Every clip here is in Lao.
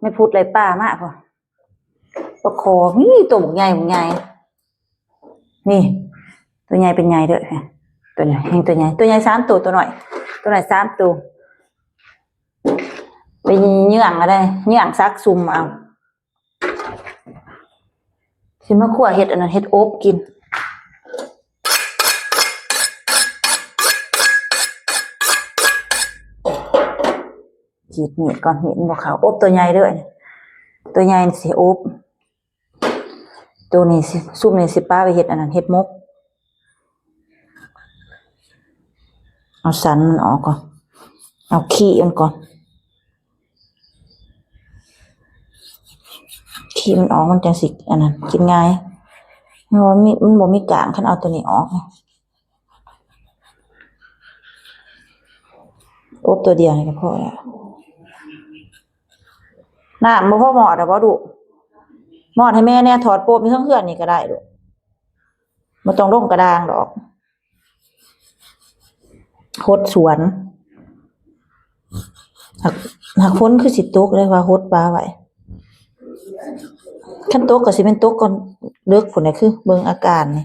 ແມ່ພຸດໄລ່ປາມາພຸ້ນ ປາຄໍມີໂຕບັກໃຫຍ່ ບັກໃຫຍ່ ນີ້ ໂຕໃຫຍ່ເປັນໃຫຍ່ເດີ້ ໂຕໃຫຍ່ ແຮ່ງໂຕໃຫຍ່ ໂຕໃຫຍ່ສາມໂຕ ໂຕນ້ອຍ ໂຕນ້ອຍສາມໂຕ ໄປເຍືອງກໍໄດ້ ເຍືອງຊັກຊຸມເອົາ ຊິມາຄົວເຮັດອັນນັ້ນ ເຮັດອົບກິນ ກຣີດມີດກ່ອນ ມີດມັນບໍ່ເຂົ້າ ອົບໂຕໃຫຍ່ເດີ້ ໂຕໃຫຍ່ນີ້ຊິອົບ ໂຕນີ້ຊິ ຊຸມນີ້ຊິປະໄວ້ເຮັດອັນນັ້ນ ເຮັດໝົກ ເອົາສັນມັນອອກກ່ອນ ເອົາຂີ້ມັນກ່ອນ ຂີ້ມັນອອກ ມັນຈັ່ງຊິອັນນັ້ນ ກິນງ່າຍ ມັນບໍ່ມີ ມັນບໍ່ມີກ້າງ ຄັນເອົາໂຕນີ້ອອກ ອົບໂຕດຽວນີ້ກໍພໍແລ້ວ ນ້ຳບໍ່ພໍໝອດດອກບໍ່ລູກ ໝອດໃຫ້ແມ່ແດ່ ຖອດໂປມຢູ່ເທິງເຮືອນນີ້ກໍໄດ້ລູກ ບໍ່ຕ້ອງລົງກະດາງດອກ ຫົດສວນ ຫາກ ຫາກຝົນຄືຊິຕົກເດ້ ວ່າຫົດປາໄວ້ ຄັນຕົກກໍຊິແມ່ນຕົກກ່ອນເດິກພຸ້ນແຫຼະ ຄືເບິ່ງອາການນີ້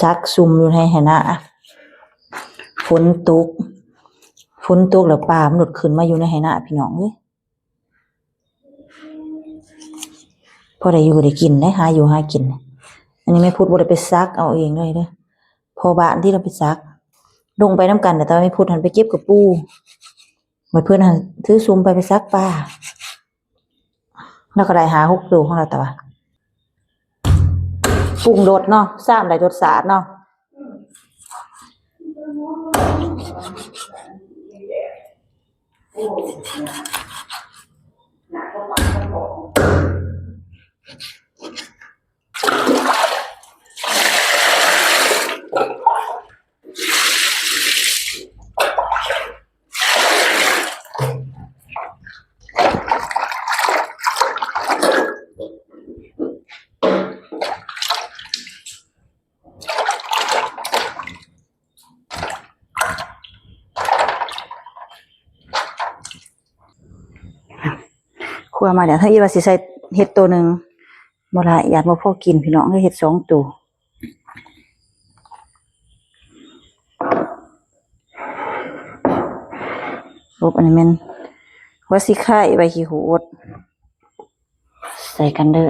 ຊັກຊຸມຢູ່ໃນໄຮ່ນາ ຝົນຕົກ ຝົນຕົກແລ້ວປາມັນໂດດຂຶ້ນມາຢູ່ໃນໄຮ່ນາ ພີ່ນ້ອງເອີຍ ພໍໄດ້ຢູ່ໄດ້ກິນເດ້ ຫາຢູ່ຫາກິນ ອັນນີ້ແມ່ພຸດບໍ່ໄດ້ໄປຊັກເອົາເອງເລີຍເດີ້ ພໍ່ບ້ານທີ່ລາວໄປຊັກ ລົງໄປນຳກັນ ແຕ່ວ່າແມ່ພຸດຫັ້ນໄປເກັບກະປູ ບັດເພິ່ນຫັ້ນຖືຊຸມໄປ ໄປຊັກປາ ລາວກໍໄດ້ຫ້າຫົກໂຕຂອງລາວ ແຕ່ວ່າປຸງລົດເນາະ ຊາມໄດ້ລົດຊາດເນາະ. ຄົວມາແລ້ວ ເຮົາອີວ່າຊິໃສ່ເຫັດໂຕໜຶ່ງ ບໍ່ຫຼາຍ ຢ້ານບໍ່ພໍກິນ ພີ່ນ້ອງເອີຍ ເຫັດສອງໂຕ ອົບ ອັນນີ້ແມ່ນຫົວສີໄຄ ໃບຂີ້ຫູອົດ ໃສ່ກັນເດີ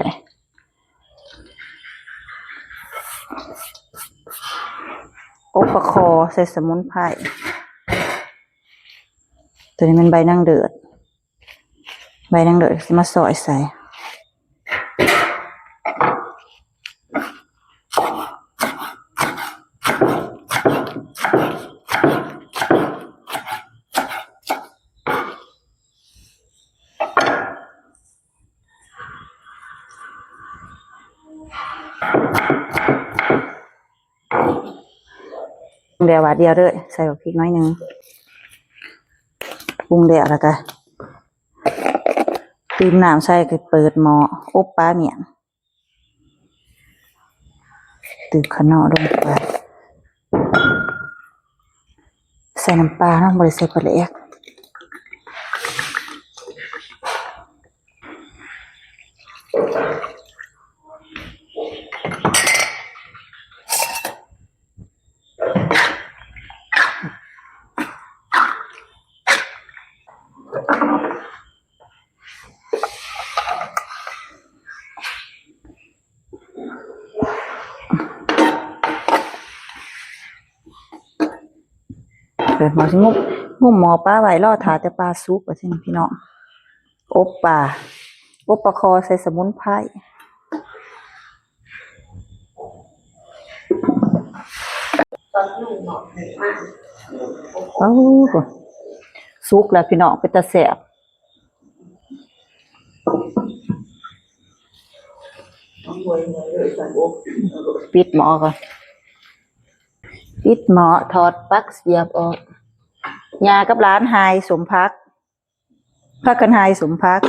ອົບປາຄໍໃສ່ສະໝຸນໄພ ຕົວນີ້ແມ່ນໃບນາງເດີດ ໃບນາງເດີດ ຊິມາຊອຍໃສ່ ແລ້ວບາດດຽວເດີ ໃສ່ບັກພິກໜ້ອຍໜຶ່ງ ປຸງແລ້ວ ແລ້ວກະຕື່ມນ້ຳໃສ່ ກະເປີດໝໍ້ ອົບປາໝ້ຽງ ຕື່ມຂະໜໍ່ລົງໄປ ໃສ່ນ້ຳປາເນາະ ບໍ່ໄດ້ໃສ່ປາແດກ ເປີດໝໍ້ ຊິງຸ້ມ ງຸ້ມໝໍ້ປາໄວ້ ລໍຖ້າແຕ່ປາສຸກ ວ່າຊັ້ນພີ່ນ້ອງ ອົບປາ ອົບປາຄໍໃສ່ສະໝຸນໄພ ເອົາ ສຸກແລ້ວພີ່ນ້ອງ ເປັນຕາແຊບ. ປິດໝໍ້ກ່ອນ ປິດໝໍ້ ຖອດຜັກສຽບອອກ ຍ່າກັບຫຼານຫາຍສົມຜັກ ພາກັນຫາຍສົມຜັກ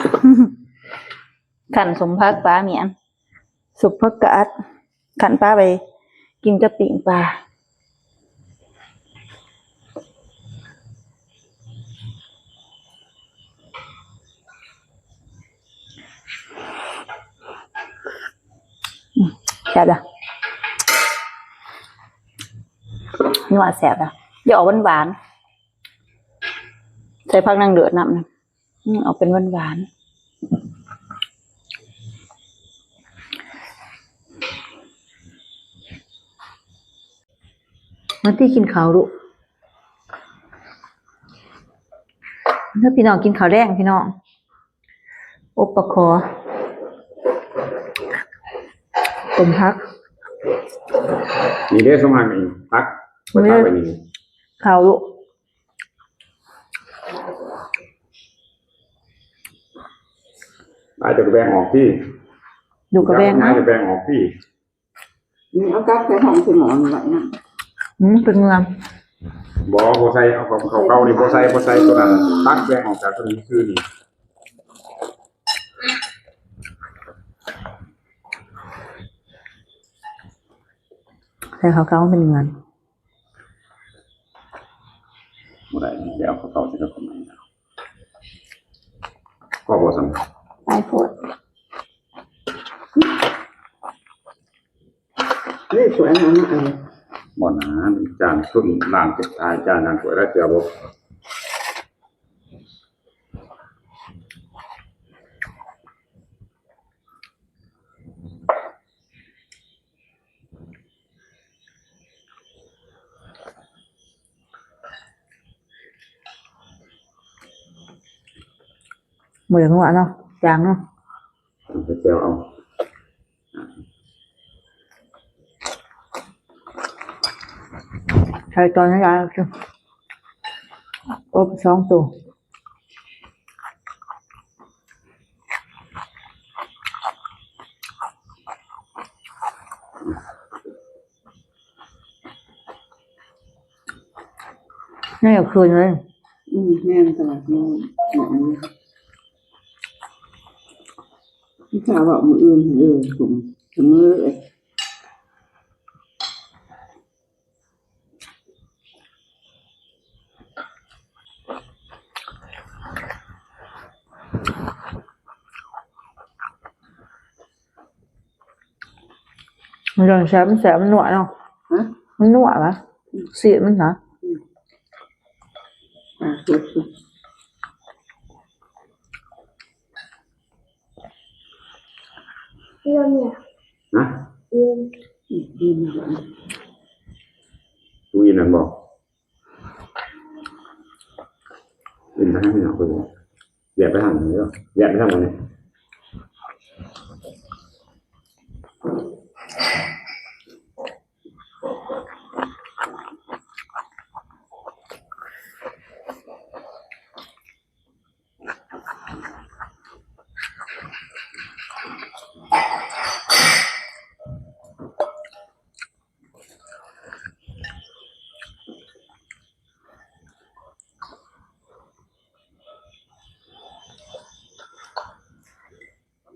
ຂັ້ນສົມຜັກປາໝ້ຽງ ສົມຜັກກາດ ຂັ້ນປາໄວ້ກິນກັບປີ້ງປາ. ອືມ ແຊບເດີ້ ນົວແຊບເດີ້ ຢາກອອກຫວານໆ ໃສ່ຜັກນາງເລີດນຳ ອືມ ອອກເປັນຫວານໆ. ມາຕິ ກິນເຂົ້າລູກ ເດີພີ່ນ້ອງ ກິນເຂົ້າແລງພີ່ນ້ອງ ອົບປາຄໍ ຕົ້ມຜັກ ນີ້ເດ້ ສົມຜັກນີ້ ຜັກ ໄວ້ຕັກໄວ້ນີ້ ເຂົ້າລູກ ຫຼາຍເຈົ້າກໍແບ່ງອອກຕິ ລູກກໍແບ່ງ ຫຼາຍເຈົ້າແບ່ງອອກຕິ. ນີ້ເອົາຕັກໃສ່ຫ້ອງໃສ່ໝໍ້ນີ້ໄວ້ນຳ ອືມ ເປັນເມືອງ ບໍ່ ບໍ່ໃສ່ ເອົາເຂົ້າ ເຂົ້າເກົ່ານີ້ບໍ່ໃສ່ ບໍ່ໃສ່ຕົວນັ້ນ ຕັກແບ່ງອອກຈາກຕົວນີ້ຄືນີ້ ໃສ່ເຂົ້າເກົ່າເປັນເມືອງ. ບໍ່ໄດ້ ໄດ້ເອົາເຂົ້າເຂົ້າໃສ່ກັບເຂົ້າໃໝ່ແລ້ວ ພໍບໍ່ຊັ້ນ ຫຼາຍໂພດ ນີ້ສວຍ ເອົາມາອັນ ບໍ່ນາ ຈານຊຸນລ້າງ ອາ ຈານລ້າງຖ້ວຍລະເທື່ອບໍ່ ບໍ່ຢາກນົວເນາະ ຈາງເນາະ ເອົາແຈ່ວເອົາ ໃສ່ຕອນຫຼາຍໆ ໂອ້ ສອງໂຕ. ແນວຄືນເລີຍ ອືມ ແມ່ນຕະຫຼາດນ້ອຍ ຖ້າວ່າມື້ອື່ນ ເອີ ສົມ ສະເໝີເລີຍ. ມັນຈະແຊບ ມັນແຊບ ມັນນົວເນາະ ຮະ ມັນນົວຫວາ ອືມ ຊີ້ນມັນນະ ອືມ ອ່າ ສົດໆ. ເລື່ອງເນີ້ຍ ຮະ? ອື່ນ ຕູ້ອີ່ນັ້ນບໍ່? ອື່ນໄປທາງນີ້ເນາະ ເພິ່ນ ແວະໄປທາງນີ້ເດີ ແວະໄປທາງນີ້.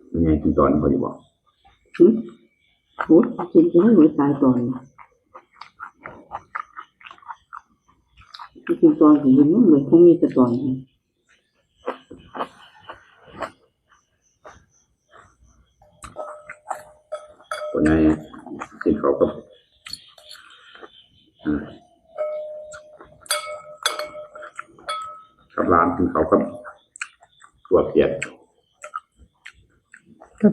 ແມ່ໃຫຍ່ກິນຕອນເຂົາຢູ່ບໍ່? ຫື? ໂອ້ຍ ກິນ ກິນ ໂອ້ຍ ຕາຍຕອນ ກິນຕອນຊິເຫັນ ມັນຄົງມີແຕ່ຕອນ. ພໍ່ໃຫຍ່ກິນເຂົ້າກັບ ອາ ກັບຫຼານກິນເຂົ້າກັບຕົວກຽດ.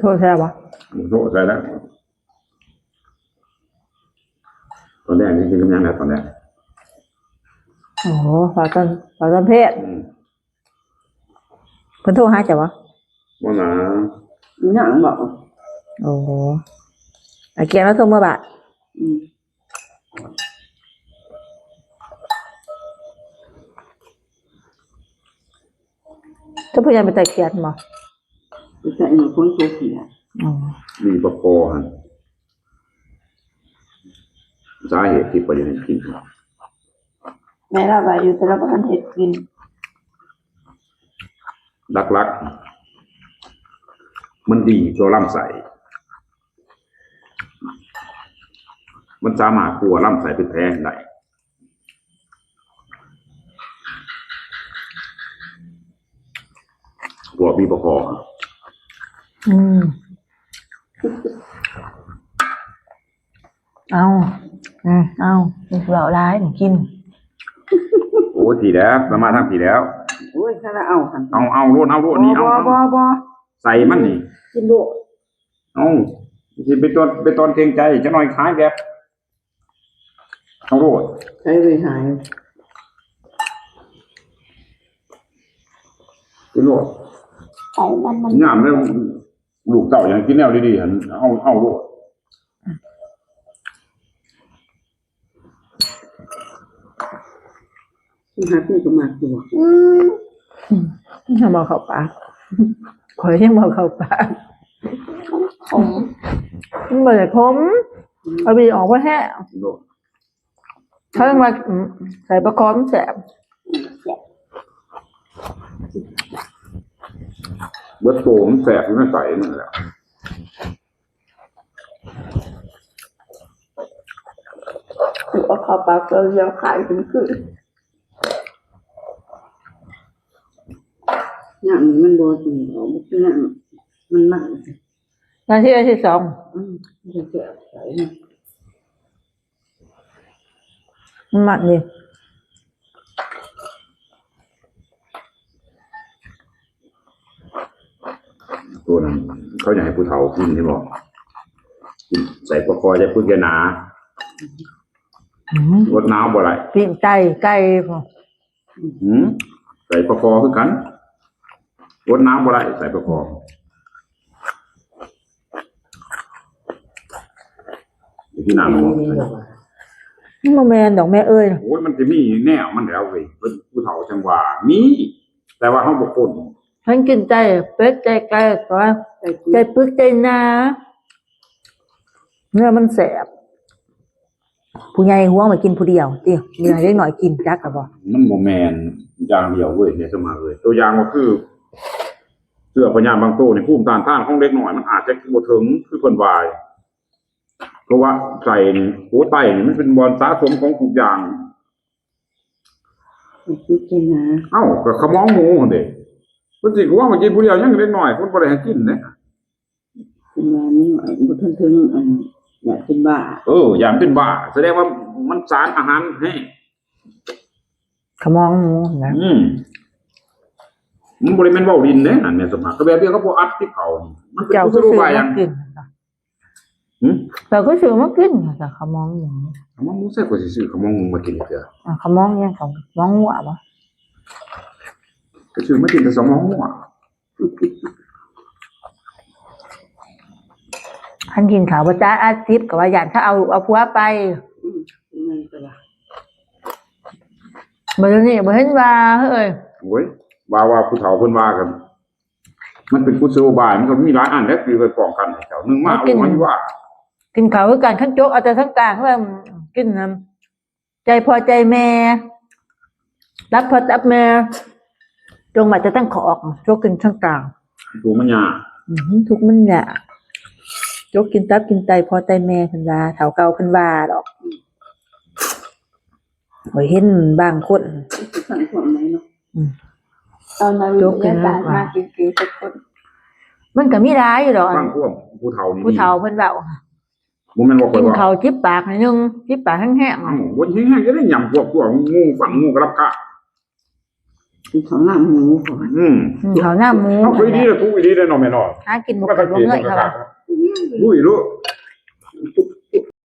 ໂທດໃສ່ບໍ່? ໂທດໃສ່ແລ້ວ. ຕອນແລກນີ້ກິນກັບຫຍັງນະ ຕອນແລກ? ໂອ້ ປາຕອນ ປາຕອນເພດ. ອືມ. ເພິ່ນໂທຫາເຈົ້າບໍ່? ບໍ່ນາ. ຍັງບໍ່. ໂອ້ ອາກຽນລາວໂທເມືອບ້ານ. ອືມ. ເຈົ້າຜູ້ໃຫຍ່ໄປໄຕ່ຂຽດບໍ່? ໄປໄຕ່ ຝົນຕົກນີ້ແຫຼະ. ອໍ ມີປະຄໍຫັ້ນ. ສາເຫດທີ່ບໍ່ຢາກໃຫ້ກິນ ແມ່ລາວວ່າຢູ່ ແຕ່ລາວບໍ່ທັນເຮັດກິນ. ຫຼັກໆ ມັນດີຕໍ່ລຳໄສ້ ມັນສາມາດຂົ້ວລຳໄສ້ເປັນແຜໄດ້ ພວກມີປະຄອງ ອືມ ເອົາ ອືມ ເອົາ ເວົ້າຫຼາຍ ກິນ ໂອ້ຍ ພີ້ແຫຼ້ວ ມາ ມາທາງພີ້ແລ້ວ ໂອ້ຍ ຖ້າລະເອົາຫັ້ນ ເອົາ ເອົາໂລດ ເອົາໂລດ ນີ້ ບໍ່ ເອົາ ບໍ່ ບໍ່ ໃສ່ມັນນີ້ ກິນໂລດ ເອົາ ຊິໄປຕອນ ໄປຕອນເກງໃຈ ຈັກໜ່ອຍຂາຍແບບ ເອົາໂລດ ໃສ່ໄວ້ໃຫ້ ກິນໂລດ ໃສ່ມັນ ມັນ ຍາມແລ້ວ ລູກເຕົ້າຢາກກິນແນວດີໆ ຫັ້ນ ເອົາ ເອົາໂລດ ມັນຮັກ ມັນກໍມັກຢູ່ ອືມ ອືມ ຍັງບໍ່ເຂົ້າປາກ ຂ້ອຍຍັງບໍ່ເຂົ້າປາກ ຂມ ມັນບໍ່ໄດ້ຂົມ ອືມ ເອົາບີອອກບໍ່ແທ້ ໂລດ ເຂົາເອີ້ນວ່າ ອືມ ໃສ່ປາຄອງແຊບ ເບິດໂຕມັນແຊບຢູ່ໃນໃສມັນແຫຼະ ຄືເອົາເຂົ້າປາກຕົວດຽວຂາຍຂຶ້ນຄື ຍາມນີ້ມັນບໍ່ກິນເຂົ້າ ບໍ່ກິນນ້ຳ ມັນມັນ ນາທີທີສອງ ອືມ ມັນຈະແຊບໃສ ມັນມັກດີ ໂຕນັ້ນເຂົາຢາກໃຫ້ຜູ້ເຖົ້າກິນ ເຫັນບໍ່ ກິນໃສ່ປາຄອງ ຢ່າປຶກຢ່າໜາ ອືມ ອົດໜາວບໍ່ໄດ້ ປີ້ງໄກ່ ໄກ່ພຸ້ນ ອືມ ໃສ່ປາຄອງຄືກັນ ອົດໜາວບໍ່ໄດ້ ໃສ່ປາຄອງ ທີ່ນັ້ນ ມັນບໍ່ແມ່ນດອກແມ່ເອີຍ ໂອ້ຍ ມັນຈະມີແນວມັນແລ້ວເວີຍ ເພິ່ນຜູ້ເຖົ້າຈັ່ງວ່າມີ ແຕ່ວ່າເຮົາບໍ່ຄົນ ເພິ່ນກິນໄກ່ເປັດໄກ່ໄກ່ ແຕ່ວ່າໄກ່ປຶກໄກ່ໜາ ເນື້ອມັນແຊບ ຜູ້ໃຫຍ່ຫວງໄວ້ກິນຜູ້ດຽວຕິ ເຫຼືອໃຫ້ເດັກນ້ອຍກິນ ຈັກລະບໍ່? ມັນບໍ່ແມ່ນຢ່າງດຽວເວີຍ ແມ່ສົມມາເອີຍ ຕົວຢ່າງກໍຄື ເຊື້ອພະຍາດບາງໂຕນີ້ ພູມຕ້ານທານຂອງເດັກນ້ອຍມັນອາດຈະບໍ່ເຖິງຄືເພິ່ນວ່າ ເພາະວ່າໄຕນີ້ ໂອ ໄຕນີ້ມັນເປັນບ່ອນສະສົມຂອງທຸກຢ່າງ ມັນຄືເປັນຫຍັງ? ເອົ້າ ກໍຂະໝອງໝູຫັ້ນເດ້ ເພິ່ນຊິຫວງໄວ້ກິນຜູ້ດຽວ ຍັງເດັກນ້ອຍ ເພິ່ນບໍ່ໄດ້ໃຫ້ກິນເດ້. ເພິ່ນວ່າມັນບໍ່ທັນເຖິງອັນ ຢ້ານເປັນບ້າ. ເອີ ຢ້ານເປັນບ້າ ສະແດງວ່າມັນສານອາຫານແຮງ. ຂະໝອງໝູນະ. ອືມ ມັນບໍ່ໄດ້ແມ່ນເວົ້າຫຼິ້ນເດ້ ນັ້ນແມ່ນສະພາບ ກໍແບບດຽວກັບພວກອັດຕິດເຂົາ ມັນເປັນ ເຈົ້າຄືຊື້ມາກິນ ຫຶ? ເຈົ້າຄືຊື້ມາກິນ ຂະໝອງໝູ. ຂະໝອງໝູ ໃສກວ່າຊິຊື້ຂະໝອງໝູມາກິນເທື່ອ? ອາ ຂະໝອງຫຍັງ ຂະໝອງງົວບໍ? ກໍຊື້ມາກິນແຕ່ຂະໝອງງົວ. ຄັນກິນເຂົ້າບໍ່ຈານອາທິດກໍວ່າຢ້ານເຂົາເອົາ ເອົາຜົວໄປ. ອືມ ແມ່ນກໍວ່າ ບັດນີ້ບໍ່ເຫັນວ່າເຮີ້ຍ. ໂອ້ຍ ວ່າ ວ່າຜູ້ເຖົ້າເພິ່ນວ່າກັນ ມັນເປັນກຸສໂລບາຍ ມັນກໍມີຫຼາຍອັນແຫຼະ ທີ່ໄວ້ປ້ອງກັນໃຫ້ເຈົ້າ. ໜຶ່ງມາ ໂອ້ຍ ວ່າ ກິນເຂົ້າຄືກັນ ຄັນຈົກເອົາແຕ່ທາງກາງ ວ່າກິນນຳ ໃຈພໍ່ໃຈແມ່ ຕັບພໍ່ຕັບແມ່ ຈົ່ງມາແຕ່ຕັ້ງຂອກ ຈົກກິນທາງກາງ ທຸກມັນຍາກ ອື ທຸກມັນຍາກ ຈົກກິນຕັບກິນໄຕພໍ່ໄຕແມ່ ເພິ່ນວ່າ ເຖົ້າເກົ່າເພິ່ນວ່າດອກ. ຂ້ອຍເຫັນບາງຄົນ ອື ເອົານັກວິທະຍາສາດມາເກັ່ງໆ ຈັກຄົນ ມັນກໍມີຫຼາຍຢູ່ດອກ ຟັງຄວາມຜູ້ເຖົ້ານີ້ ຜູ້ເຖົ້າເພິ່ນເວົ້າ. ບໍ່ແມ່ນວ່າຂ້ອຍວ່າ ກິນເຂົ້າຈິບປາກໜ້ອຍໜຶ່ງ ຈິບປາກແຮງໆ ເອົ້າ ບໍ່ແຮງໆ ຈະໄດ້ຫຍ້ຳພວກ ພວກໝູຝັ່ງໝູກະລັບກະ ກິນເຂົ້າໜ້າໝູ. ອືມ ກິນເຂົ້າໜ້າໝູ ເຮົາເຄີຍດີແລ້ວ ທຸກອີ່ຫຼີເດ້ເນາະແມ່ເນາະ ຫາກິນບໍ່ເກີດບໍ່ເງີຍເຂົາວ່າ ລຸຍໂລດ.